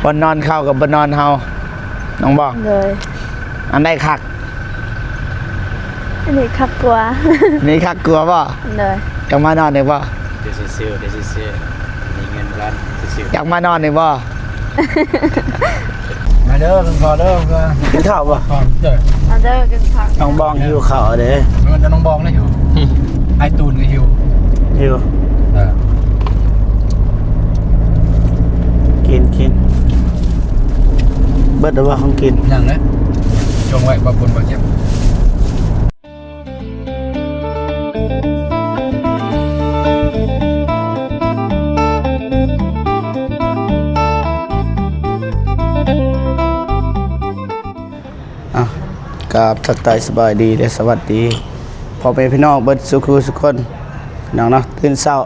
ບ່ອນນອນເຂົາກັບບ່ອນນອນເຮົາ ນ້ອງບອງ. ໂດຍ. ອັນໃດຄັກ? ອັນນີ້ຄັກກວ່າ. ອັນນີ້ຄັກກວ່າບໍ່? ໂດຍ. ຢາກມານອນອີກບໍ່? ຢູ່ຊື່ໆ ຢູ່ຊື່ໆ ມີເງິນກ່ອນຊື່ໆ. ຢາກມານອນອີກບໍ່? ມາເດີ ກິນເຂົ້າເດີ. ກິນເຂົ້າບໍ່? ເດີ ມາເດີ ກິນເຂົ້າ. ນ້ອງບອງຫິວເຂົ້າເດ້. ແມ່ນແຕ່ນ້ອງບອງນະຫິວ. ອ້າຍຕູນກໍຫິວ. ຫິວ. ເອີ ກິນ ກິນ. ເບິດແລ້ວບໍ່ຂອງກິນ? ຍັງເລີຍ. ຈົ່ງໄວ້ ບໍ່ຄົນບໍ່ເກັບ. ອ່ະ ກາບທັກທາຍສະບາຍດີ ແລະ ສະຫວັດດີພໍ່ແມ່ພີ່ນ້ອງເບິດສູ່ຄູ່ສູ່ຄົນ ພີ່ນ້ອງເນາະ. ຕື່ນເຊົ້າ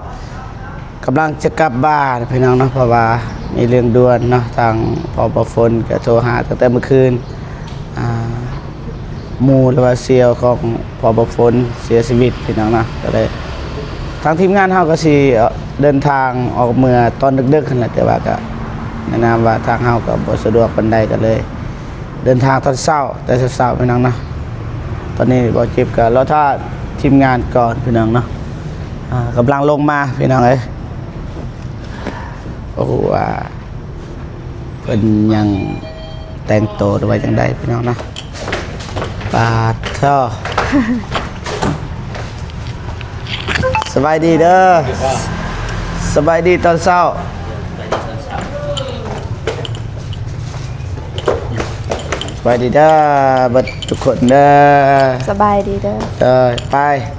ກຳລັງຈະກັບບ້ານພີ່ນ້ອງເນາະ ເພາະວ່າມີເລື່ອງດ່ວນເນາະ. ທາງ ພ.ບ. ຝົນ ກໍໂທຫາຕັ້ງແຕ່ມື້ຄືນ ອ່າ ໝູ່ ຫຼືວ່າສ່ຽວຂອງ ພ.ບ. ຝົນ ເສຍຊີວິດພີ່ນ້ອງເນາະ. ກໍເລີຍ ທາງທີມງານເຮົາກໍຊິເດີນທາງອອກເມືອຕອນດຶກໆຫັ້ນແຫຼະ ແຕ່ວ່າກໍແນະນຳວ່າທາງເຮົາກໍບໍ່ສະດວກປານໃດ ກໍເລີຍ ເດີນທາງຕອນເຊົ້າ ແຕ່ເຊົ້າໆ ພີ່ນ້ອງເນາະ. ຕອນນີ້ບ່າວຈິບກໍລໍຖ້າທີມງານກ່ອນ ພີ່ນ້ອງເນາະ. ອ່າ ກຳລັງລົງມາ ພີ່ນ້ອງເອີຍ. ບໍ່ຮູ້ວ່າເພິ່ນຍັງແຕ່ງໂຕ ຫຼືວ່າຈັ່ງໃດ ພີ່ນ້ອງເນາະ. ປາດເທີ ສະບາຍດີເດີ ສະບາຍດີຕອນເຊົ້າ. ສະບາຍດີເດີ ເບິດທຸກຄົນເດີ. ສະບາຍດີເດີ. ເດີ ໄປ.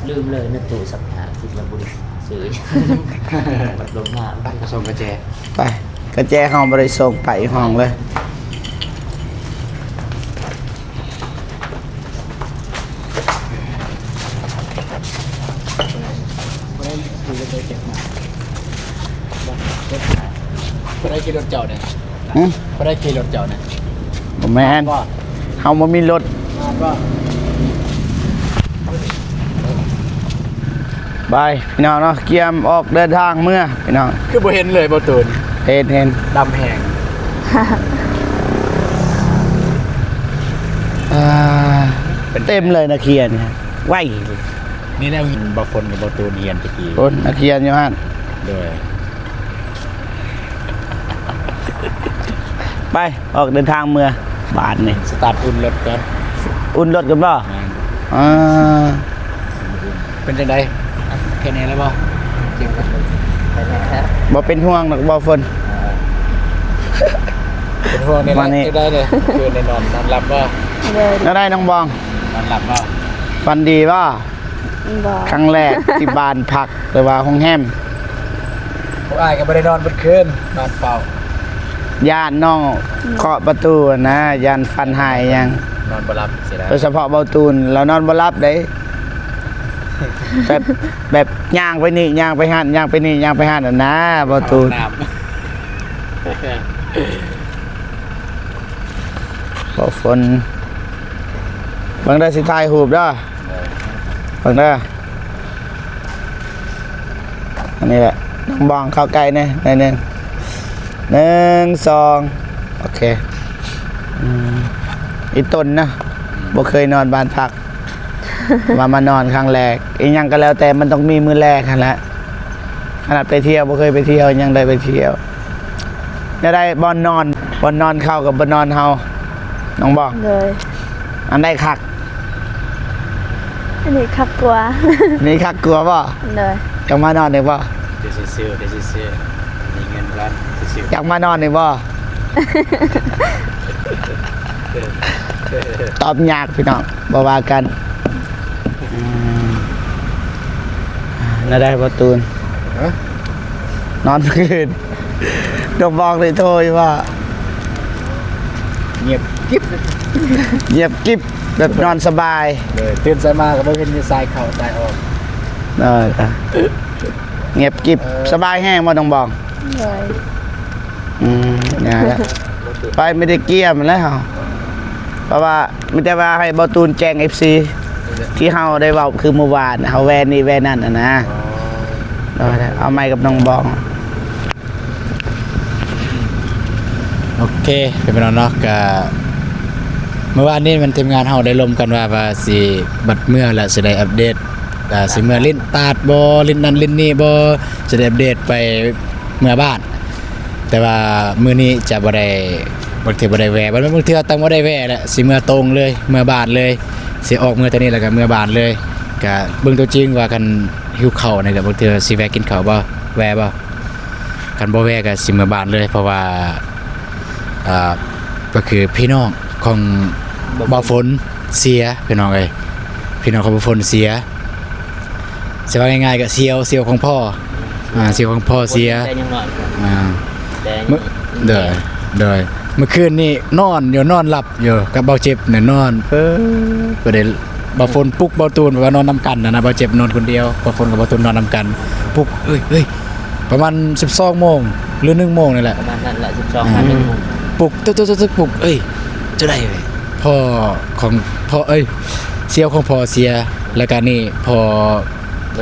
ລືມເລີຍໃນຕູ້ຊັກຜ້າ ຄິດວ່າບໍ່ໄດ້ຊື້ ບັດລົງມາ ໄປສົ່ງກະແຈ. ໄປ ກະແຈເຮົາບໍ່ໄດ້ສົ່ງໄປຫ້ອງເລີຍ. ຜູ້ໃດຂີ່ລົດເຈົ້ານີ້? ຫຶ? ຜູ້ໃດຂີ່ລົດເຈົ້ານີ້? ບໍ່ແມ່ນ ບໍ່ ເຮົາບໍ່ມີລົດ. ໄປ ພີ່ນ້ອງເນາະ ກຽມອອກເດີນທາງເມືອພີ່ນ້ອງ. ຄືບໍ່ເຫັນເລີຍບໍ່ຕູນ? ເຫັນ ເຫັນ ດຳແຮງ. ອ່າ ເປັນ ເຕັມເລີຍນັກຮຽນ ໄວ. ນີ້ແຫຼະ ບໍ່ຝົນກັບບໍ່ຕູນຮຽນຕະກີ້ ໂອ້ ນັກຮຽນຢູ່ຫັ້ນ. ໂດຍ. ໄປ ອອກເດີນທາງເມືອບາດນີ້. ສະຕາດອຸ່ນລົດກ່ອນ. ອຸ່ນລົດກ່ອນບໍ່? ແມ່ນ. ອ່າ ເປັນຈັ່ງໃດ? ແຄ່ນີ້ແລ້ວບໍ່? ບໍ່ເປັນຫ່ວງດອກບໍ່ຝົນ. ເປັນຫ່ວງນີ້ແຫຼະ. ຈັ່ງໃດເດ້? ຄືໄດ້ນອນ ນອນຫຼັບບໍ່? ໂດຍ. ແນວໃດນ້ອງບອງ? ນອນຫຼັບບໍ່? ຝັນດີບໍ່? ບໍ່. ຄັ້ງແລກທີ່ບ້ານພັກ ຫຼືວ່າໂຮງແຮມ. ພວກອ້າຍກໍບໍ່ໄດ້ນອນເບິດຄືນ ນອນເຝົ້າ. ຢ້ານນ້ອງເຄາະປະຕູນະ ຢ້ານຝັນຮ້າຍຫຍັງ. ນອນບໍ່ຫຼັບເສຍດາຍ. ໂດຍສະເພາະເບົາຕູນ ລາວນອນບໍ່ຫຼັບເດ້. ແບບ ແບບຍ່າງໄປນີ້ ຍ່າງໄປຫັ້ນ ຍ່າງໄປນີ້ ຍ່າງໄປຫັ້ນຫັ້ນນະ ເບົາຕູນ. ເບົາຝົນ ເບິ່ງເດີ ຊິຖ່າຍຮູບເດີ. ເບິ່ງເດີ ອັນນີ້ແຫຼະ ນ້ອງບອງເຂົ້າໃກ້ແດ່ໜ້ອຍໜຶ່ງ ໜຶ່ງ ສອງ ໂອເຄ. ອືມ ອີ່ຕົນນະ ບໍ່ເຄີຍນອນບ້ານພັກ ວ່າມານອນຄັ້ງແລກ. ອີ່ຫຍັງກໍແລ້ວແຕ່ ມັນຕ້ອງມີມື້ແລກຫັ້ນແຫຼະ. ຂະໜາດໄປທ່ຽວ ບໍ່ເຄີຍໄປທ່ຽວ ຍັງໄດ້ໄປທ່ຽວ. ແນວໃດ ບ່ອນນອນ ບ່ອນນອນເຂົາກັບບ່ອນນອນເຮົາ ນ້ອງບອງ? ໂດຍ. ອັນໃດຄັກ? ອັນນີ້ຄັກກວ່າ. ອັນນີ້ຄັກກວ່າບໍ່? ໂດຍ. ຢາກມານອນອີກບໍ່? ເດີຊື່ໆ ເດີຊື່ໆ ມີເງິນກ່ອນຊື່ໆ. ຢາກມານອນອີກບໍ່? ຕອບຍາກພີ່ນ້ອງ ບໍ່ວ່າກັນ. ອືມ ແນວໃດບໍ່ຕູນ? ຮະ? ນອນຄືນ ນ້ອງບອງໄດ້ໂທຢູ່ບໍ່? ງຽບກິບ ງຽບກິບ ແບບນອນສະບາຍ. ເອີ ຕື່ນສາຍມາກໍບໍ່ເຫັນມີສາຍເຂົ້າສາຍອອກ. ເອີ ງຽບກິບ. ເອີ ສະບາຍແຮງບໍ່ນ້ອງບອງ? ໂດຍ. ອືມ ຍາກແລ້ວ ໄປມີແຕ່ກຽມແລ້ວ ເພາະວ່າມີແຕ່ວ່າໃຫ້ບໍ່ຕູນແຈ້ງເອັຟຊີ ທີ່ເຮົາໄດ້ເວົ້າຄືມື້ວານ ເຮົາແວ່ນີ້ແວ່ນັ້ນຫັ້ນນະ. ອໍ ເອົາໃໝ່ກັບນ້ອງບອງ. ໂອເຄ ເປັນໄປແລ້ວເນາະ ກະເມື່ອວານນີ້ແມ່ນທີມງານເຮົາໄດ້ລົມກັນວ່າ ວ່າຊິບັດເມືອແລ້ວຊິໄດ້ອັບເດດ ອ່າ ຊິເມືອຫຼິ້ນຕາດບໍ່ ຫຼິ້ນນັ້ນຫຼິ້ນນີ້ບໍ່ ຊິໄດ້ອັບເດດໄປເມືອບ້ານ. ແຕ່ວ່າມື້ນີ້ຈະບໍ່ໄດ້ ບາງເທື່ອບໍ່ໄດ້ແວ່ ບາງເທື່ອຕ້ອງບໍ່ໄດ້ແວ່ແຫຼະ ຊິເມືອຕົງເລີຍ ເມືອບ້ານເລີຍ ຊິອອກເມືອແຕ່ນີ້ແລ້ວກະເມືອບ້ານເລີຍ. ກະເບິ່ງຕົວຈິງວ່າຄັນຫິວເຂົ້ານີ້ກະ ບາງເທື່ອຊິແວ່ກິນເຂົ້າບໍ່ ແວ່ບໍ່ ຄັນບໍ່ແວ່ກະຊິເມືອບ້ານເລີຍ ເພາະວ່າ ອ່າ ກະຄືພີ່ນ້ອງຂອງບ່າວຝົນເສຍ ພີ່ນ້ອງເອີຍ ພີ່ນ້ອງຂອງບ່າວຝົນເສຍ ຊິເວົ້າງ່າຍໆກະສ່ຽວ ສ່ຽວຂອງພໍ່ ອ່າ ສ່ຽວຂອງພໍ່ເສຍ ແຕ່ຍັງນ້ອຍ ອ່າ ແຕ່ຍັງ ໂດຍ ໂດຍ ມື້ຄືນນີ້ນອນຢູ່ ນອນຫຼັບຢູ່ກັບບ່າວເຈັບນີ້ ນອນເປີດ ບໍ່ໄດ້ ບ່າວຝົນປຸກບ່າວຕູນ ເພາະວ່ານອນນຳກັນຫັ້ນນະ ບ່າວເຈັບນອນຄົນດຽວ ບ່າວຝົນກັບບ່າວຕູນນອນນຳກັນ ປຸກ ເອີຍ ເອີຍ ປະມານສິບສອງໂມງ ຫຼື ໜຶ່ງໂມງນີ້ແຫຼະ ປະມານນັ້ນແຫຼະ ສິບສອງ ຫາ ໜຶ່ງໂມງ ປຸກ ຕຶກໆໆ ປຸກ ເອີຍ ຈັ່ງໃດເອີຍ ພໍ່ຂອງ ພໍ່ ເອີຍ ສ່ຽວຂອງພໍ່ເສຍ ແລ້ວກະນີ້ພໍ່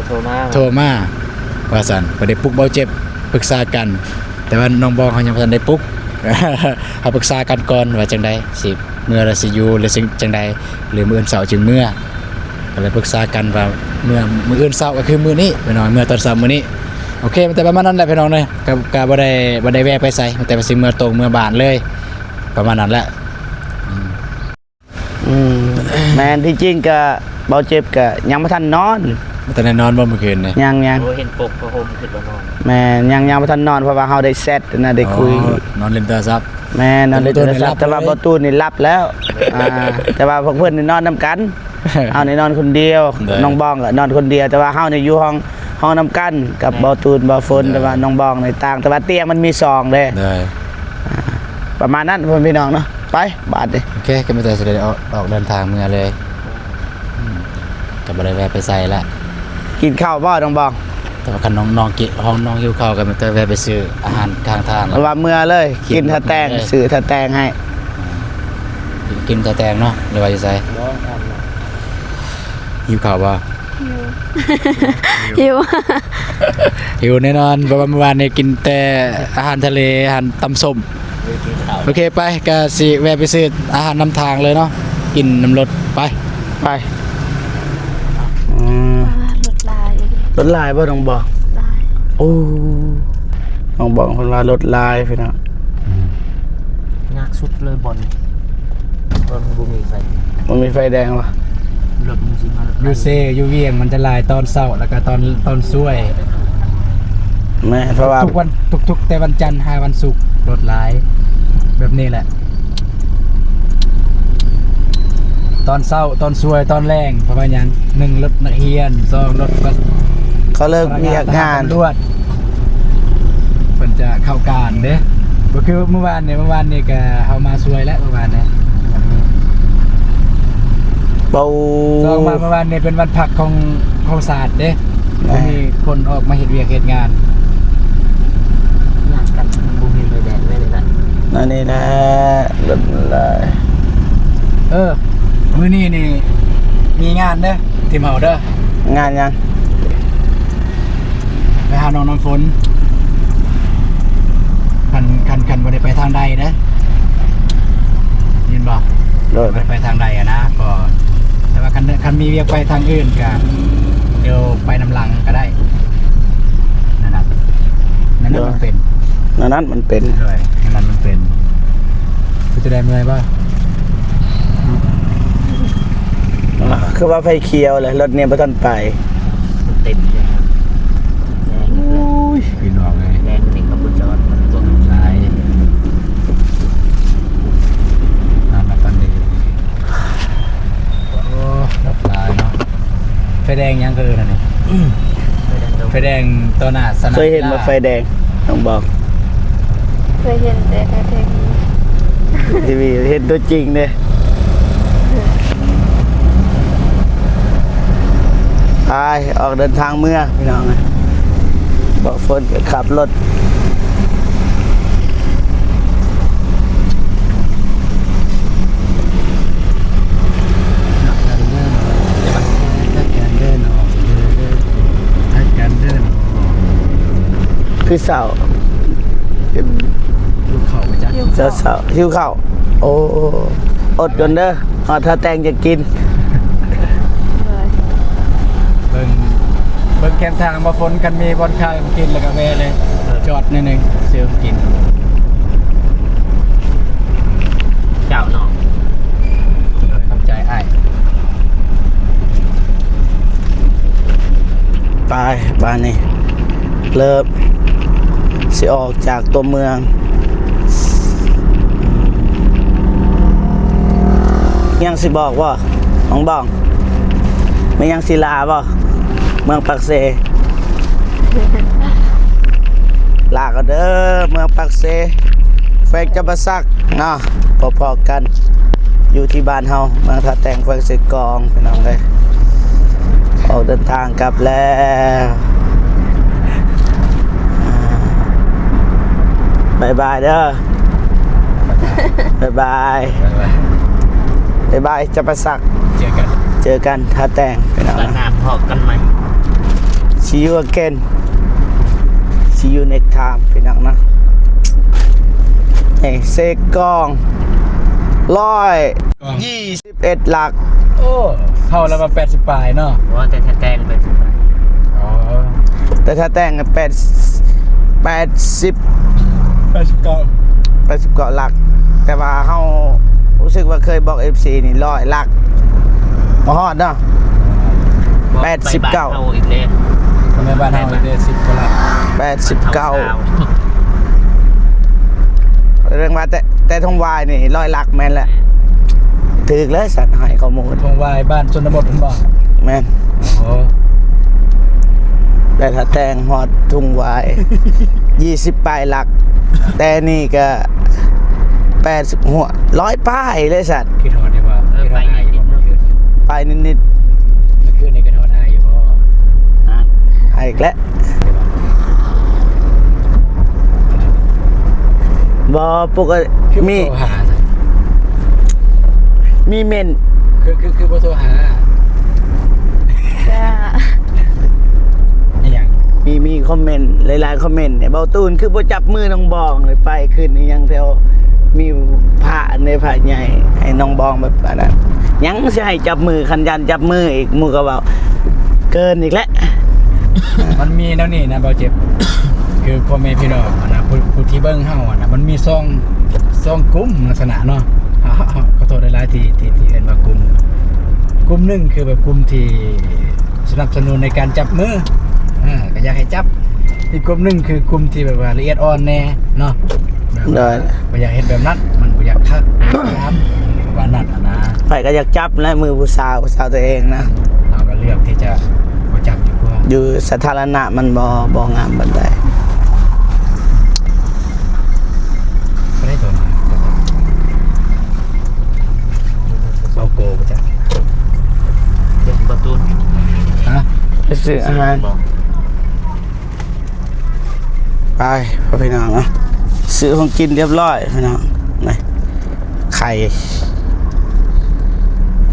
ໂທມາ ໂທມາວ່າຊັ້ນ ບໍ່ໄດ້ປຸກບ່າວເຈັບ ປຶກສາກັນ ແຕ່ວ່ານ້ອງບອງເຮົາຍັງບໍ່ທັນໄດ້ປຸກ ເຮົາປຶກສາກັນກ່ອນວ່າຈັ່ງໃດ ຊິເມືອ ຫຼື ຊິຢູ່ ຫຼື ຊິຈັ່ງໃດ ຫຼື ມື້ອື່ນເຊົ້າຈຶ່ງເມືອ ກະເລີຍປຶກສາກັນວ່າເມືອມື້ອື່ນເຊົ້າ ກະຄືມື້ນີ້ພີ່ນ້ອງ ເມືອຕອນເຊົ້າມື້ນີ້. ໂອເຄ ແຕ່ປະມານນັ້ນແຫຼະພີ່ນ້ອງເອີຍ ກະ ກະບໍ່ໄດ້ ບໍ່ໄດ້ແວ່ໄປໃສ ແຕ່ວ່າຊິເມືອຕົງເມືອບ້ານເລີຍ ປະມານນັ້ນແຫຼະ. ອືມ ອືມ ແມ່ນ ທີ່ຈິງກະບ່າວເຈັບກະຍັງບໍ່ທັນນອນ ບໍ່ທັນໄດ້ນອນບໍ່ມື້ຄືນນີ້? ຍັງໆ ໂອ້ ເຫັນປົກຜ້າຫົ່ມຄິດວ່ານອນ ແມ່ນ ຍັງ ຍັງບໍ່ທັນນອນ ເພາະວ່າເຮົາໄດ້ແຊັດນະ ໄດ້ຄຸຍ ອໍ ນອນຫຼິ້ນໂທລະສັບ ແມ່ນ ນອນຫຼິ້ນໂທລະສັບ ແຕ່ວ່າບ່າວຕູນນີ້ຫຼັບແລ້ວ ອ່າ ແຕ່ວ່າພວກເພິ່ນນີ້ນອນນຳກັນ ເຮົານີ້ນອນຄົນດຽວ ໂດຍ ນ້ອງບອງກະນອນຄົນດຽວ ແຕ່ວ່າເຮົານີ້ຢູ່ຫ້ອງ ຫ້ອງນຳກັນກັບ ໂດຍ ບ່າວຕູນ ບ່າວຝົນ ໂດຍ ແຕ່ວ່ານ້ອງບອງນີ້ຕ່າງ ແຕ່ວ່າຕຽງມັນມີສອງເດ້ ໂດຍ ອ່າ ປະມານນັ້ນ ພໍ່ແມ່ພີ່ນ້ອງເນາະ ໄປບາດນີ້ ໂອເຄ ກະມີແຕ່ຊິໄດ້ອອກ ອອກເດີນທາງເມືອເລີຍ ອືມ ກະບໍ່ໄດ້ແວ່ໄປໃສລະ ກິນເຂົ້າບໍ່ນ້ອງບອງ? ແຕ່ວ່າຄັນນ້ອງ ນ້ອງກິນ ນ້ອງຫິວເຂົ້າກະມີແຕ່ແວ່ໄປຊື້ອາຫານຂ້າງທາງ ຫຼືວ່າເມືອເລີຍ ກິນຖາແຕ່ງ ຊື້ຖາແຕ່ງໃຫ້ ກິນຖາແຕ່ງເນາະ ຫຼືວ່າຢູ່ໃສ? ຫິວເຂົ້າບໍ່? ຫິວ ຫິວ ຫິວແນ່ນອນ ເພາະວ່າມື້ວານນີ້ກິນແຕ່ອາຫານທະເລ ອາຫານຕຳສົ້ມ ໂອເຄ ໄປ ກະຊິແວ່ໄປຊື້ອາຫານນຳທາງເລີຍເນາະ ກິນນຳລົດ ໄປ ໄປ ອືມ ອ່າ ລົດຫຼາຍ ລົດຫຼາຍບໍ່ນ້ອງບອງ? ຫຼາຍ ໂອ້ ນ້ອງບອງເພິ່ນວ່າລົດຫຼາຍພີ່ນ້ອງ ອືມ ຍາກສຸດເລີຍບ່ອນນີ້ ເພາະມັນບໍ່ມີໄຟ ບໍ່ມີໄຟແດງຫວາ? ລົດມັນຊິມາ ຢູ່ເຊ ຢູ່ວຽງມັນຈະຫຼາຍຕອນເຊົ້າ ແລ້ວກະຕອນ ຕອນສວຍ ແມ່ນ ເພາະວ່າທຸກໆວັນ ທຸກໆ ແຕ່ວັນຈັນຫາວັນສຸກລົດຫຼາຍ ແບບນີ້ແຫຼະ ຕອນເຊົ້າ ຕອນສວຍ ຕອນແລງ ເພາະວ່າຫຍັງ? ໜຶ່ງ ລົດນັກຮຽນ ສອງ ລົດ ເຂົາເລີກວຽກງານ ຕຳຫຼວດ ເພິ່ນຈະເຂົ້າການເດ້ ບໍ່ຄືມື້ວານນີ້ ມື້ວານນີ້ກະເຮົາມາສວຍແລ້ວ ມື້ວານນີ້ ເບົາ ສອງມາ ມື້ວານນີ້ເປັນວັນພັກຂອງ ຂອງສາດເດ້ ບໍ່ມີຄົນອອກມາເຮັດວຽກເຮັດງານ ຍາກກັນ ມັນບໍ່ມີໄຟແດງແມ່ນແຫຼະ ອັນນີ້ແຫຼະ ລົດມັນຫຼາຍ ເອີ ມື້ນີ້ນີ້ມີງານເດີ ທີມເຮົາເດີ ງານຫຍັງ? ໄປຫານ້ອງນ້ຳຝົນ ຄັນ ຄັນ ຄັນບໍ່ໄດ້ໄປທາງໃດເດ້ ຍິນບໍ່? ໂດຍ ໄປທາງໃດຫັ້ນນະ ກໍ ແຕ່ວ່າຄັນ ຄັນມີວຽກໄປທາງອື່ນກະ ດຽວໄປນຳຫຼັງກະໄດ້ ນັ້ນນະ ນັ້ນນະ ໂດຍ ມັນເປັນ ນັ້ນນັ້ນມັນເປັນ ໂດຍ ນັ້ນນັ້ນມັນເປັນ ເປັນຈັ່ງໃດ ເມື່ອຍບໍ່? ອ່າ ຄືວ່າໄຟຂຽວແຫຼະ ລົດນີ້ບໍ່ທັນໄປ ມັນເຕັມເລີຍ ໂອ້ຍ ພີ່ນ້ອງເອີຍ ແດງນີ້ກໍບໍ່ຈອດ ມັນບໍ່ທັນຫຼາຍ ນ້ຳມັນປານນີ້ ໂອ້ ລົດຫຼາຍເນາະ ໄຟແດງຫຍັງເຂົາເອີ້ນອັນນີ້? ໄຟແດງຕໍ່ໜ້າສະໜາມ ເຄີຍເຫັນບໍ່ໄຟແດງ? ນ້ອງບອກ ເຄີຍເຫັນແຕ່ໃນທີວີ ທີວີ ເຫັນຕົວຈິງເດ້ ໄປ ອອກເດີນທາງເມືອ ພີ່ນ້ອງເອີຍ ບໍ່ຝົນກໍຂັບລົດ ຄືເຊົ້າ ຫິວເຂົ້າບໍ່ຈັກ ຫິວ ເຊົ້າໆ ຫິວເຂົ້າ. ໂອ້ ອົດກ່ອນເດີ ຮອດທ່າແຕງຈະກິນ. ໂດຍ ເບິ່ງ ເບິ່ງແຄມທາງ ບໍ່ຝົນ ຄັນມີບ່ອນຂາຍຂອງກິນແລ້ວກໍແວ່ເລີຍ ຈອດໜ້ອຍໜຶ່ງ ຊື້ຂອງກິນ. ເຈົ້າເນາະ ໂດຍ ຂອບໃຈອ້າຍ. ໄປ ບາດນີ້ເລີ່ມຊິອອກຈາກຕົວເມືອງ. ຍັງຊິບອກບໍ່ ນ້ອງບອງ? ມີຫຍັງຊິລາບໍ່ ເມືອງປາກເຊ? ລາກໍເດີ ເມືອງປາກເຊ ແຂວງຈຳປາສັກເນາະ. ພໍ້ໆກັນຢູ່ທີ່ບ້ານເຮົາ ເມືອງທ່າແຕງ ແຂວງເຊກອງ ພີ່ນ້ອງເອີຍ. ອອກເດີນທາງກັບແລ້ວ. ບາຍບາຍເດີ. ບາຍບາຍ ບາຍບາຍ ບາຍບາຍ ຈຳປາສັກ. ເຈີກັນ ເຈີກັນທ່າແຕງ ພີ່ນ້ອງ. ຕອນໜ້າພໍ້ກັນໃໝ່. See you again. See you next time ພີ່ນ້ອງນະ. ເອີ ເຊກອງ ຮ້ອຍ ກອງ ຊາວເອັດຫຼັກ. ໂອ້ ເຮົາລະວ່າແປດສິບປາຍເນາະ. ບໍ່ ແຕ່ທ່າແຕງແປດສິບປາຍ. ອໍ ແຕ່ທ່າແຕງແປດ ແປດສິບ ແປດສິບເກົ້າ ແປດສິບເກົ້າຫຼັກ. ແຕ່ວ່າເຮົາຮູ້ສຶກວ່າເຄີຍບອກເອັຟຊີນີ້ຮ້ອຍຫຼັກ ບໍ່ຮອດເນາະ. ບໍ່ ແປດສິບເກົ້າ ໄປບ້ານເຮົາອີກເດ້ ໄປບ້ານເຮົາອີກເດ້ ສິບກວ່າຫຼັກ ແປດສິບເກົ້າ. ແສດງວ່າແຕ່ ແຕ່ທົ່ງຫວາຍນີ້ຮ້ອຍຫຼັກແມ່ນແຫຼະ. ຖືກເລີຍສັນ ໃຫ້ຂໍ້ມູນ. ທົ່ງຫວາຍບ້ານຊົນນະບົດພຸ້ນບໍ່? ແມ່ນ. ໂອ້ ແຕ່ຖ້າແຕ່ງຮອດທົ່ງຫວາຍ ຊາວປາຍຫຼັກ ແຕ່ນີ້ກະແປດສິບຫົວ ຮ້ອຍປາຍເລີຍສັນ. ຄິດຮອດໄດ້ບໍ່? ເອີ ຄິດຮອດອ້າຍຢູ່ບໍ່? ໄປນິດໆ ເມື່ອຄືນນີ້ຄິດຮອດອ້າຍຢູ່ບໍ່? ອາ ອ້າຍອີກແລ້ວ. ບໍ່ ປົກກະຕິ ຄືບໍ່ ມີ ໂທຫາ ມີເມັນ ຄື ຄື ຄືບໍ່ໂທຫາ ກະ ອີຫຍັງ? ມີ ມີຄອມເມັນຫຼາຍໆຄອມເມັນ ເບົາຕູນຄືບໍ່ຈັບມືນ້ອງບອງເລີຍ ໄປຂຶ້ນອີຫຍັງແຖວ ມີພະໃນພະໃຫຍ່ ໃຫ້ນ້ອງບອງແບບອັນນັ້ນ ຍັງຊິໃຫ້ຈັບມື ຄັນຢ້ານຈັບມືອີກ ໝູ່ກໍເວົ້າ ເກີນອີກແລ້ວ. ມັນມີແນວນີ້ນະ ບ່າວເຈັບ ຄືພໍ່ແມ່ພີ່ນ້ອງຫັ້ນນະ ຜູ້ ຜູ້ທີ່ເບິ່ງເຮົາຫັ້ນນະ ມັນມີສອງ ສອງກຸ່ມລັກສະນະເນາະ. ຂໍໂທດຫຼາຍໆ ທີ່ ທີ່ ທີ່ເອີ້ນວ່າກຸ່ມ ກຸ່ມໜຶ່ງຄືແບບກຸ່ມທີ່ສະໜັບສະໜູນໃນການຈັບມື ເອີ ກໍຢາກໃຫ້ຈັບ. ອີກກຸ່ມໜຶ່ງຄືກຸ່ມທີ່ແບບວ່າລະອຽດອ່ອນແດ່ເນາະ ໂດຍ ບໍ່ຢາກເຮັດແບບນັ້ນ ມັນບໍ່ຢາກຄັກ ຕາມວ່ານັ້ນຫັ້ນນະ. ໃຜກໍຢາກຈັບແຫຼະ ມືຜູ້ສາວ ຜູ້ສາວຕົວເອງນະ ເຮົາກໍເລືອກທີ່ຈະບໍ່ຈັບດີກວ່າ. ຢູ່ສາທາລະນະມັນບໍ່ ບໍ່ງາມປານໃດ. ບໍ່ໄດ້ຕົວມາ ເອົາໂກບໍ່ຈັກ ເປັນປະຕູນ ຮະ ໄປຊື້ອາຫານ ໄປ ພໍ່ພີ່ນ້ອງເນາະ ຊື້ຂອງກິນຮຽບຮ້ອຍພີ່ນ້ອງ. ນີ້ ໄຂ່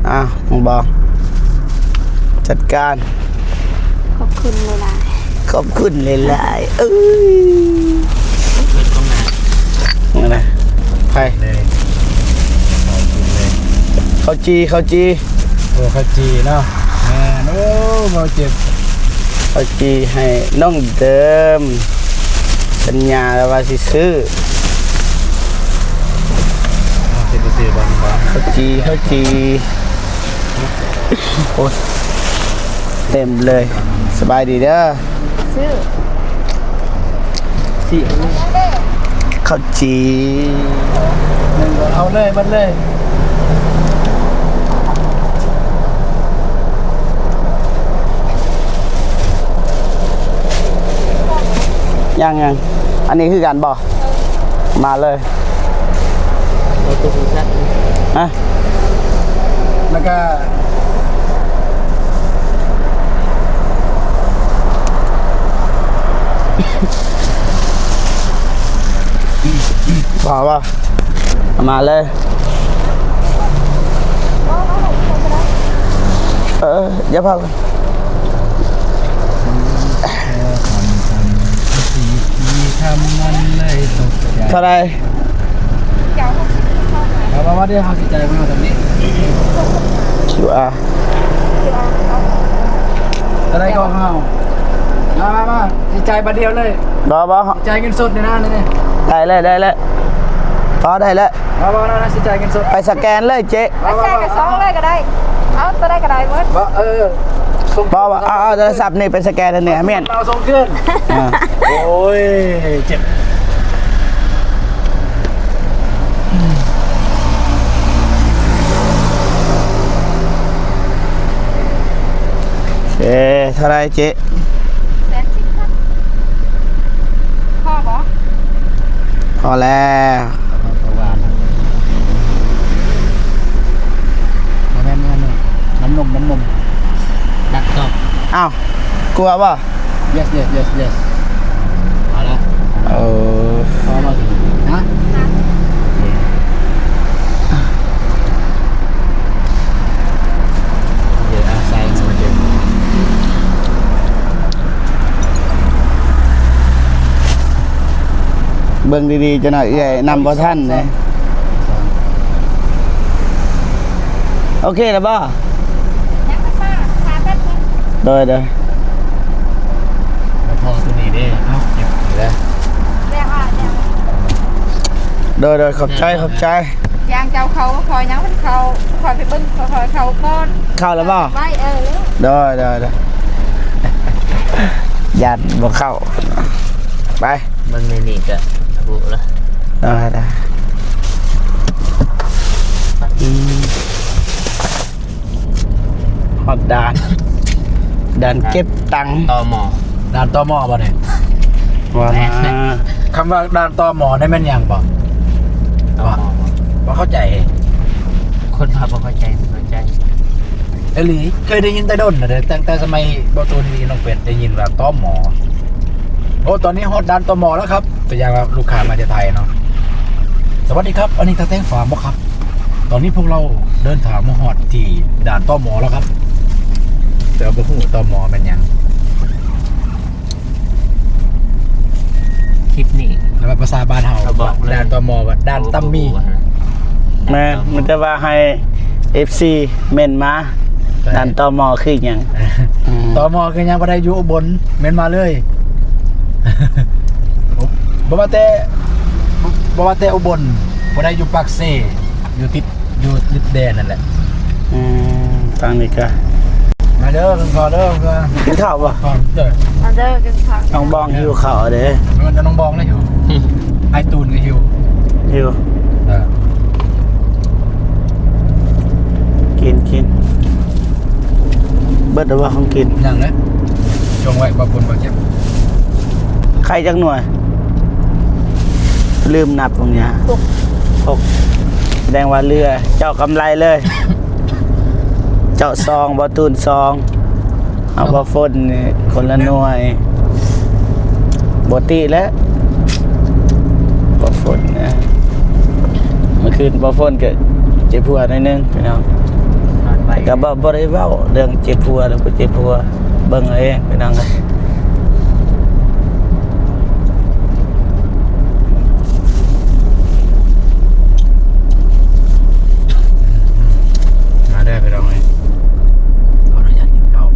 ອ້າວ ນ້ອງບອງ ຈັດການ. ຂອບຄຸນຫຼາຍໆ ຂອບຄຸນຫຼາຍໆ. ເອີຍ ເພິ່ນກໍມາ ນີ້ນະ ໄປ ເລີຍ ເຂົ້າຈີ່ ເຂົ້າຈີ່. ໂອ້ ເຂົ້າຈີ່ເນາະ ແມ່ນ. ໂອ້ ເບົາເຈັບ ເຂົ້າຈີ່ໃຫ້ນ້ອງເດີມ ສັນຍາແລ້ວວ່າຊິຊື້ ເອົາຊິໄປຊື້ບ່ອນ ເຂົ້າຈີ່ ເຂົ້າຈີ່. ໂອ້ຍ ເຕັມເລີຍ. ສະບາຍດີເດີ. ຊື້ ຊື້ເຂົ້າຈີ່ ເອົາເລີຍ ເບິດເລີຍ. ຍັງ ຍັງ ອັນນີ້ຄືກັນບໍ່? ມາເລີຍ. ຮະ ແລ້ວກະ ວ່າ ວ່າ ມາເລີຍ. ເອີ ຢ່າພາ ເທົ່າໃດ? ເທົ່າໃດ? ພໍດຽວເຮົາຊິຈ່າຍເອົາທາງນີ້ ຄິວອາ ເທົ່າໃດກໍເຮົາ ມາ ມາ ມາ ຊິຈ່າຍບາດດຽວເລີຍ ບໍ່ ບໍ່ ຈ່າຍເງິນສົດນີ້ນະ ນີ້ ໄດ້ແລ້ວ ໄດ້ແລ້ວ ພໍໄດ້ແລ້ວ ບໍ່ ບໍ່ ນະ ຊິຈ່າຍເງິນສົດ ໄປສະແກນເລີຍເຈ ໄປໃສ່ກະຊອງເລີຍກໍໄດ້ ເອົາຕົວໃດກໍໄດ້ເບິດ ບໍ່ ເອີ ບໍ່ ບໍ່ ເອົາ ເອົາໂທລະສັບນີ້ໄປສະແກນອັນນີ້ ແມ່ນ ເອົາສົ່ງຄືນ ອ່າ ໂອ້ຍ ເຈັບ ເອີ ເທົ່າໃດເຈ? ແສນສິບພັນ ພໍບໍ່? ພໍແລ້ວ ບໍ່ແມ່ນ ນ້ຳນົມ ນ້ຳນົມ ດັກຕອບ ອ້າວ ກົວບໍ່? Yes, yes, yes, yes. ເອົາລະ ເອີ ພໍບໍ່? ຮະ? ເບິ່ງດີໆ ຈັກໜ້ອຍເອື້ອຍນຳບໍ່ທັນເດ້. ໂອເຄແລ້ວບໍ່? ຍັງບໍ່ມາ ຖ້າແປັບໜຶ່ງ ໂດຍ ໂດຍ ແລ້ວພໍຕົວນີ້ເດ້ ເອົາເກັບຢູ່ເດີ ແລ້ວວ່າແລ້ວ ໂດຍ ໂດຍ ຂອບໃຈ ຂອບໃຈ ຢ່າງເຈົ້າເຂົ້າ ຂ້ອຍຍັງບໍ່ທັນເຂົ້າ ຂ້ອຍໄປເບິ່ງ ຂ້ອຍເຂົ້າກ່ອນ ເຂົ້າແລ້ວບໍ່? ໄວ້ ເອີ ໂດຍ ໂດຍ ໂດຍ ຢ້ານບໍ່ເຂົ້າ ໄປ ເບິ່ງໃນນີ້ກະຮູ້ລະ ໄດ້ ໄດ້ ອືມ ຮອດດ່ານ ດ່ານເກັບຕັງ ຕມ ດ່ານ ຕມ ບໍ່ນີ້? ວ່າ ແມ່ນ ຄຳວ່າດ່ານ ຕມ ນີ້ແມ່ນຫຍັງບໍ່? ຕມ ບໍ່ເຂົ້າໃຈ ຄົນວ່າບໍ່ເຂົ້າໃຈ ບໍ່ເຂົ້າໃຈ ອີ່ຫຼີ ເຄີຍໄດ້ຍິນແຕ່ດົນນະເດ້ ຕັ້ງແຕ່ສະໄໝບໍ່ຕູນ ອີ່ນ້ອງເປັດ ໄດ້ຍິນວ່າ ຕມ ໂອ້ ຕອນນີ້ຮອດດ່ານ ຕມ ແລ້ວຄັບ ຕົວຢ່າງວ່າລູກຄ້າມາຈາກໄທເນາະ ສະຫວັດດີຄັບ ອັນນີ້ຕາແຕງຟາມບໍ່ຄັບ? ຕອນນີ້ພວກເຮົາເດີນທາງມາຮອດທີ່ດ່ານ ຕມ ແລ້ວຄັບ ແຕ່ວ່າບໍ່ຮູ້ວ່າ ຕມ ແມ່ນຫຍັງ. ຄລິບນີ້ ແລ້ວວ່າພາສາບ້ານເຮົາ ກໍບອກເລີຍ ດ່ານ ຕມ ວ່າດ່ານຕຳໝີ່ ແມ່ນ ມີແຕ່ວ່າໃຫ້ເອັຟຊີເມັ້ນມາ ດ່ານ ຕມ ຄືຫຍັງ? ຕມ ຄືຫຍັງ? ບໍ່ໄດ້ຢູ່ອຸບົນ ເມັ້ນມາເລີຍ ບໍ່ວ່າແຕ່ ບໍ່ວ່າແຕ່ອຸບົນ ບໍ່ໄດ້ຢູ່ປາກເຊ ຢູ່ຕິດ ຢູ່ຕິດແດນນັ້ນແຫຼະ ອືມ ທາງນີ້ກະ ມາເດີ ກິນເຂົ້າເດີ ກິນເຂົ້າບໍ່? ເດີ ມາເດີ ກິນເຂົ້າ ນ້ອງບອງຫິວເຂົ້າເດ້ ແມ່ນແຕ່ນ້ອງບອງລະຫິວ ອ້າຍຕູນກໍຫິວ ຫິວ ເອີ ກິນ ກິນ ເບິດແລ້ວບໍ່ຂອງກິນ? ຍັງເດ້ ຈົ່ງໄວ້ ບໍ່ປຸນບໍ່ເຈັບ ໄຂ່ຈັກໜ່ວຍ? ລືມນັບຂອງຍາ ຫົກ ຫົກ ສະແດງວ່າເຫຼືອ ເຈົ້າກຳໄລເລີຍ ເຈົ້າສອງ ບໍ່ຕູນສອງ ເອົາບໍ່ຝົນນີ້ຄົນລະໜ່ວຍ ບໍ່ຕິແລ້ວ ບໍ່ຝົນນະ ມື້ຄືນບໍ່ຝົນກໍເຈັບຫົວໜ້ອຍໜຶ່ງພີ່ນ້ອງ ແຕ່ກໍບໍ່ ບໍ່ໄດ້ເວົ້າເລື່ອງເຈັບຫົວ ຫຼືບໍ່ເຈັບຫົວ ເບິ່ງເອົາເອງພີ່ນ້ອງເອີຍ. ມາເດີພີ່ນ້ອງເອີຍ ຂໍອະນຸຍາດກິນເຂົ້າ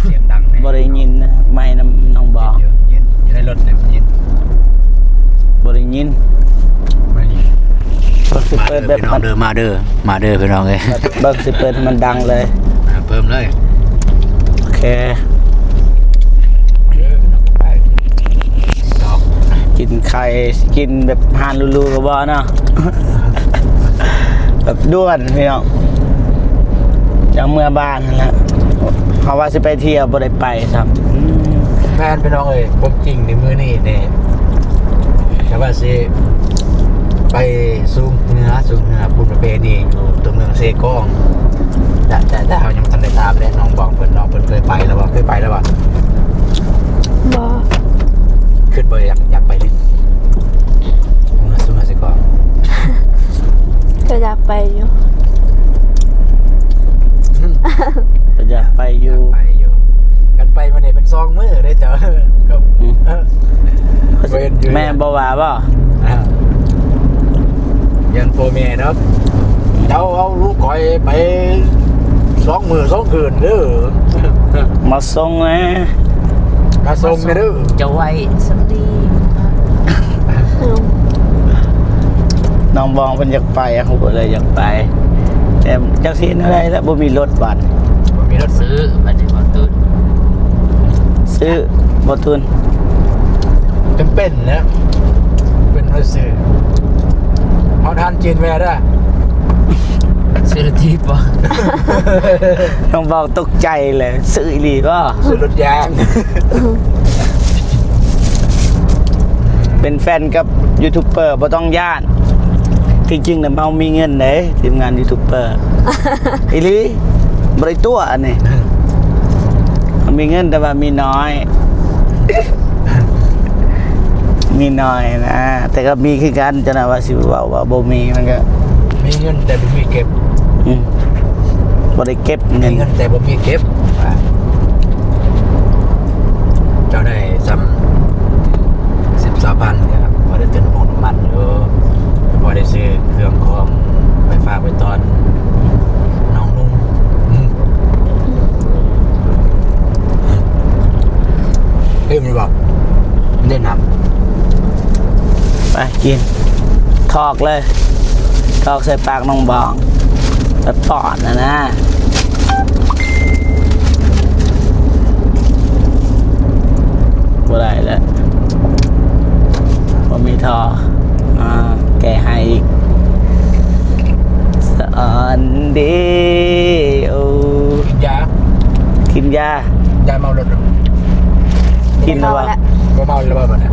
ສຽງດັງແນ່ ບໍ່ໄດ້ຍິນນະ ໄມນຳນ້ອງບອງ ຢູ່ໃນລົດນີ້ບໍ່ໄດ້ຍິນ ບໍ່ໄດ້ຍິນ ບໍ່ໄດ້ຍິນ ເບິ່ງຊິເປີດແບບ ມາເດີ ມາເດີ ມາເດີ ມາເດີພີ່ນ້ອງເອີຍ ເບິ່ງຊິເປີດໃຫ້ມັນດັງເລີຍ ອ່າ ເພີ່ມເລີຍ ໂອເຄ ກິນໄຂ່ ກິນແບບຮ້ານຫຼູໆກໍບໍ່ເນາະ ແບບດ່ວນພີ່ນ້ອງ ຢາກເມືອບ້ານຫັ້ນແຫຼະ ເພາະວ່າຊິໄປທ່ຽວບໍ່ໄດ້ໄປຊ້ຳ ອືມ ແມ່ນພີ່ນ້ອງເອີຍ ຄວາມຈິງໃນມື້ນີ້ນີ້ ແຕ່ວ່າຊິໄປສູງເຮືອ ສູງເຮືອບຸນປະເພນີຢູ່ຕົວເມືອງເຊກອງ ແຕ່ ແຕ່ ແຕ່ເຮົາຍັງບໍ່ທັນໄດ້ຖາມເດ້ ນ້ອງບອງເພິ່ນ ນ້ອງເພິ່ນເຄີຍໄປແລ້ວບໍ່? ເຄີຍໄປແລ້ວບໍ່? ບໍ່ ຄິດບໍ່ ຢາກ ຢາກໄປຫຼິ້ນ ເມືອ ເມືອເຊກອງ ກໍຢາກໄປຢູ່ ກໍຢາກໄປຢູ່ ຢາກໄປຢູ່ ຄັນໄປມື້ນີ້ເປັນສອງມື້ເດ້ເຈົ້າ ອືມ ເອີ ເຫັນຢູ່ ແມ່ບໍ່ວ່າບໍ່? ອ່າ ຢ້ານ ແມ່ນະ ເຈົ້າເອົາລູກຂ້ອຍໄປສອງມື້ສອງຄືນເດີ ມາສົ່ງແດ່ ມາສົ່ງແດ່ເດີ ຈະໄວສຳນີ້ ນ້ອງບອງເພິ່ນຢາກໄປ ເຮົາກໍເລີຍຢາກໄປ ແຕ່ຈັກຊິເຮັດແນວໃດລະ ບໍ່ມີລົດບັດ ບໍ່ມີລົດ ຊື້ບັດນີ້ບໍ່ຕຸນ ຊື້ບໍ່ຕຸນ ຈຳເປັນແຫຼະ ເປັນໄປຊື້ ເຮົາທານຈີນແວ່ເດີ ຊື້ລົດຖີບບໍ່ ນ້ອງບອງຕົກໃຈເລີຍ ຊື້ອີ່ຫຼີບໍ່ ຊື້ລົດຢາງ ເປັນແຟນກັບຢູທູບເບີບໍ່ຕ້ອງຢ້ານ ທີ່ຈິງນະເຮົາມີເງິນເດ້ ທີມງານຢູທູບເບີ ອີ່ຫຼີ ບໍ່ໄດ້ຕົວະ ອັນນີ້ ເຮົາມີເງິນແຕ່ວ່າມີນ້ອຍ ມີໜ້ອຍນະ ແຕ່ກໍມີຄືກັນ ຈະນະວ່າຊິເວົ້າວ່າບໍ່ມີ ມັນກໍ ມີເງິນແຕ່ບໍ່ມີເກັບ ອືມ ບໍ່ໄດ້ເກັບເງິນ ມີເງິນແຕ່ບໍ່ມີເກັບ ວ່າ ເຈົ້າໄດ້ຊ່ຳສິບ ຊາວພັນ ກໍພໍໄດ້ຕື່ມນ້ຳມັນຢູ່ ພໍໄດ້ຊື້ເຄື່ອງຂອງໄປຝາກໄປຕ້ອນນ້ອງນຸ່ງ ອືມ ອີ່ມຢູ່ບໍ່? ໄດ້ນ້ຳ ໄປກິນ ຖອກເລີຍ ຖອກໃສ່ປາກນ້ອງບອງ ແບບປ້ອນນະນະ ບໍ່ໄດ້ແລ້ວ ບໍ່ມີທໍ່ ອ່າ ແກ້ໃຫ້ອີກ ສະອອນເດ ໂອ ກິນຢາ ກິນຢາ ຢາເມົາລົດ ກິນແລ້ວບໍ່? ບໍ່ເມົາແລ້ວບໍ່ບັດນີ້?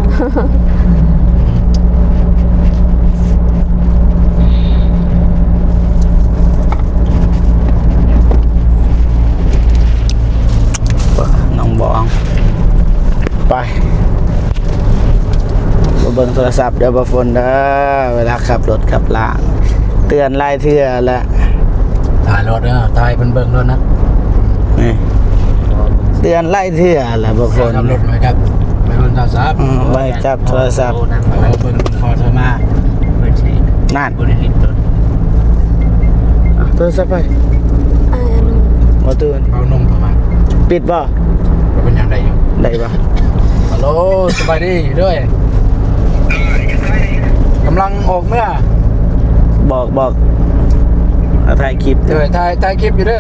ນ້ອງບອງ ໄປ ບໍ່ເບິ່ງໂທລະສັບເດີ ບໍ່ຝົນເດີ ເວລາຂັບລົດຂັບລາ ເຕືອນຫຼາຍເທື່ອແລ້ວ ຖ່າຍໂລດເດີ ຖ່າຍເພິ່ນເບິ່ງໂລດນະ ນີ້ ເຕືອນຫຼາຍເທື່ອແລ້ວບໍ່ຝົນ ຂັບລົດໄວ້ກັບ ໄວ້ເບິ່ງໂທລະສັບ ອືມ ໄວ້ຈັບໂທລະສັບ ເອີ ເບິ່ງ ເບິ່ງພໍໂທມາ ນັ້ນ ໂທລະສັບໃຜ? ອ້າຍອານຸ ບໍ່ຕື່ນ ເບົານົງເຂົ້າມາ ປິດບໍ່? ບໍ່ເປັນຫຍັງ ໄດ້ຢູ່ ໄດ້ບໍ່? ຮັລໂຫຼ ສະບາຍດີເດີ ກຳລັງອອກເມືອ ບອກ ບອກ ເອົາຖ່າຍຄລິບ ເດີ ຖ່າຍ ຖ່າຍຄລິບຢູ່ເດີ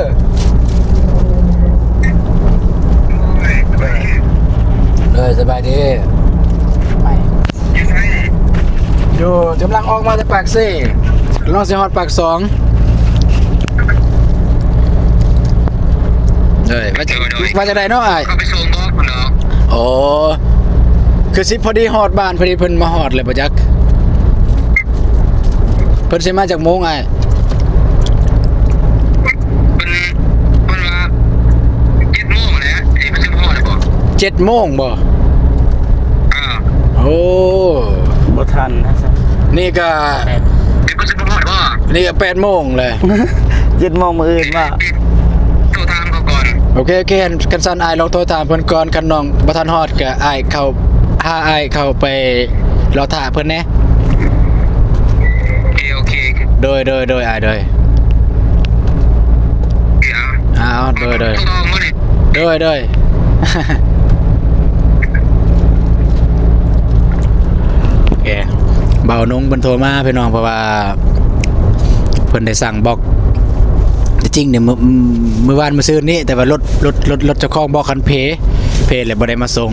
ເດີ ສະບາຍດີ ຢູ່ ກຳລັງອອກມາຈາກປາກເຊ ກຳລັງຊິຮອດປາກຊ່ອງ ເອີຍ ວ່າຈະ ໂດຍ ວ່າຈະໄດ້ເນາະອ້າຍ ເຂົາໄປສົ່ງບໍ່ພຸ້ນດອກ ໂອ້ ຄືຊິພໍດີຮອດບ້ານ ພໍດີເພິ່ນມາຮອດແລ້ວບໍ່ຈັກ ເພິ່ນຊິມາຈັກໂມງອ້າຍ? ເພິ່ນ ເພິ່ນວ່າເຈັດໂມງແຫຼະ ນີ້ເພິ່ນຊິມາຮອດແລ້ວບໍ່? ເຈັດໂມງບໍ່? ເອີ ໂອ້ ບໍ່ທັນນະ ນີ້ກະ ເພິ່ນຊິມາຮອດບໍ່? ນີ້ກະແປດໂມງແລ້ວ ເຈັດໂມງມື້ອື່ນບໍ່? ໂທຖາມເຂົາກ່ອນ ໂອເຄ ໂອເຄ ຄັນຊັ້ນອ້າຍລອງໂທຖາມເພິ່ນກ່ອນ ຄັນນ້ອງບໍ່ທັນຮອດກະອ້າຍເຂົ້າຫາ ອ້າຍເຂົ້າໄປ ລໍຖ້າເພິ່ນແດ່ ໂອເຄ ໂອເຄ ໂດຍ ໂດຍ ໂດຍ ອ້າຍ ໂດຍ ເອົາ ໂດຍ ໂດຍ ໂດຍ ໂດຍ ໂດຍ ໂອເຄ ເບົານົງເພິ່ນໂທມາພີ່ນ້ອງ ເພາະວ່າເພິ່ນໄດ້ສັ່ງບລັອກ ທີ່ຈິງນີ້ ມື້ ມື້ວານມື້ຊືນນີ້ ແຕ່ວ່າລົດ ລົດ ລົດ ລົດເຈົ້າຂອງບລັອກຫັ້ນເພ ເພແລ້ວບໍ່ໄດ້ມາສົ່ງ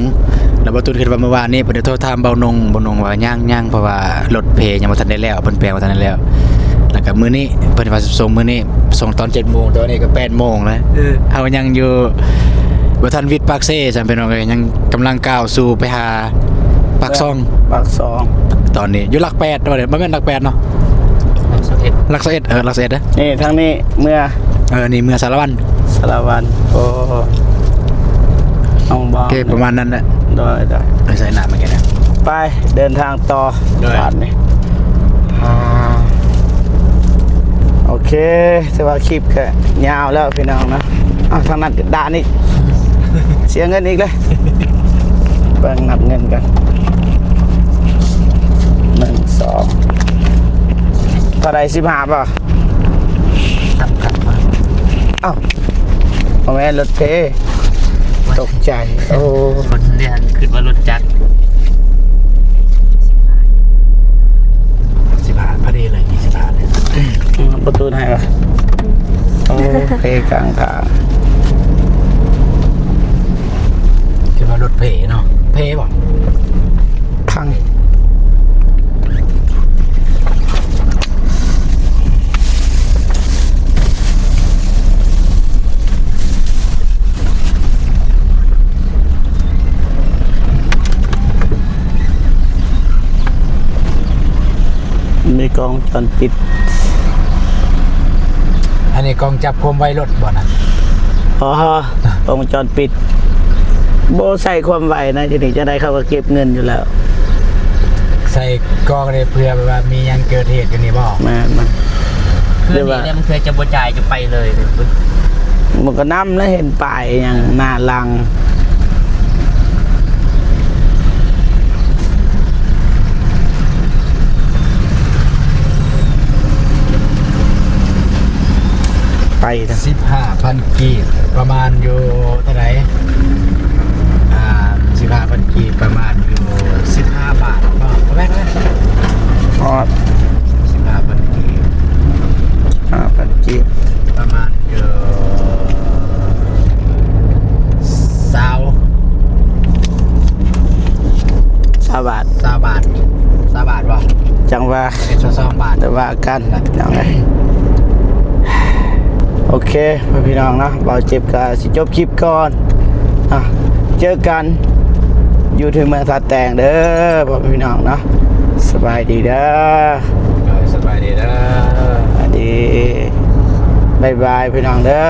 ແລ້ວບໍ່ຕຸນຄິດວ່າມື້ວານນີ້ເພິ່ນໄດ້ໂທຖາມເບົານົງ ເບົານົງວ່າຍັງ ຍັງ ເພາະວ່າລົດເພຍັງບໍ່ທັນໄດ້ແລ້ວ ເພິ່ນແປງບໍ່ທັນໄດ້ແລ້ວ ແລ້ວກໍມື້ນີ້ເພິ່ນວ່າຊິສົ່ງມື້ນີ້ ສົ່ງຕອນເຈັດໂມງ ແຕ່ວ່ານີ້ກໍແປດໂມງແລ້ວ ເອີ ເຮົາຍັງຢູ່ ບໍ່ທັນວິດປາກເຊຊ້ຳ ພີ່ນ້ອງເອີຍ ຍັງກຳລັງກ້າວສູ່ໄປຫາປາກຊ່ອງ ປາກຊ່ອງ ຕອນນີ້ຢູ່ຫຼັກແປດ ບໍ່ແມ່ນຫຼັກແປດເນາະ ຫຼັກຊາວເອັດ ຫຼັກຊາວເອັດ ເອີ ຫຼັກຊາວເອັດເດີ ນີ້ທາງນີ້ເມືອ ເອີ ນີ້ເມືອສາລະວັນ ສາລະວັນ ໂອ້ ນ້ອງບອງ ໂອເຄ ປະມານນັ້ນແຫຼະ ໂດຍ ໂດຍ ໄປໃສ່ນ້ຳມາແກ່ ໄປ ເດີນທາງຕໍ່ ໂດຍ ບາດນີ້ ອ່າ ໂອເຄ ຖືວ່າຄລິບກໍຍາວແລ້ວພີ່ນ້ອງເນາະ ອ້າວ ທາງນັ້ນກໍດ່ານອີກ ເສຍເງິນອີກເລີຍ ເບິ່ງນັບເງິນກັນ ໜຶ່ງ ສອງ ເທົ່າໃດ? ສິບຫ້າບໍ່? ຈຳກັດມາ ອ້າວ ບໍ່ແມ່ນລົດເພ ຕົກໃຈ ໂອ້ ຄົນເລີຍຄິດວ່າລົດຈັກ. ສິບຫ້າ ພໍດີເລີຍ ມີສິບຫ້າເລີຍ. ອືມ ປະຕູໃຫ້ວະ? ໂອ້ ເພກາງທາງ. ຄິດວ່າລົດເພເນາະ ເພບໍ່? ພັງ. ມີກ້ອງວົງຈອນປິດ. ອັນນີ້ກ້ອງຈັບຄວາມໄວລົດບໍ່ນັ້ນ? ອໍ ກ້ອງວົງຈອນປິດ ບໍ່ໃສ່ຄວາມໄວນະ ຢູ່ນີ້ຈັ່ງໃດເຂົາກໍເກັບເງິນຢູ່ແລ້ວ. ໃສ່ກ້ອງນີ້ເພື່ອແບບວ່າມີຫຍັງເກີດເຫດຢູ່ນີ້ບໍ່? ແມ່ນ ແມ່ນ ຄື ຫຼືວ່າ ນີ້ແຫຼະ ມັນຄືຈະບໍ່ຈ່າຍ ຈະໄປເລີຍ. ມັນກໍນຳແລ້ວ ເຫັນປ້າຍຫຍັງໜ້າຫຼັງ. ໄປນະ ສິບຫ້າພັນກີບ ປະມານຢູ່ເທົ່າໃດ? ອ່າ ສິບຫ້າພັນກີບ ປະມານຢູ່ສິບຫ້າບາດເນາະ ປະມານນັ້ນ. ຮອດ ສິບຫ້າພັນກີບ ຫ້າພັນກີບ ປະມານຢູ່ຊາວ ຊາວບາດ ຊາວບາດ ຊາວບາດບໍ່? ຈັ່ງວ່າ ເປັນຊາວສອງບາດ ແຕ່ວ່າກັນ ພີ່ນ້ອງເອີຍ. ໂອເຄ ພໍ່ແມ່ພີ່ນ້ອງເນາະ ບ່າວເຈັບກໍຊິຈົບຄລິບກ່ອນເນາະ. ເຈີກັນຢູ່ທີ່ເມືອງທ່າແຕງເດີ ພໍ່ແມ່ພີ່ນ້ອງເນາະ. ສະບາຍດີເດີ. ໂດຍ ສະບາຍດີເດີ. ສະບາຍດີ. ບາຍບາຍ ພີ່ນ້ອງເດີ.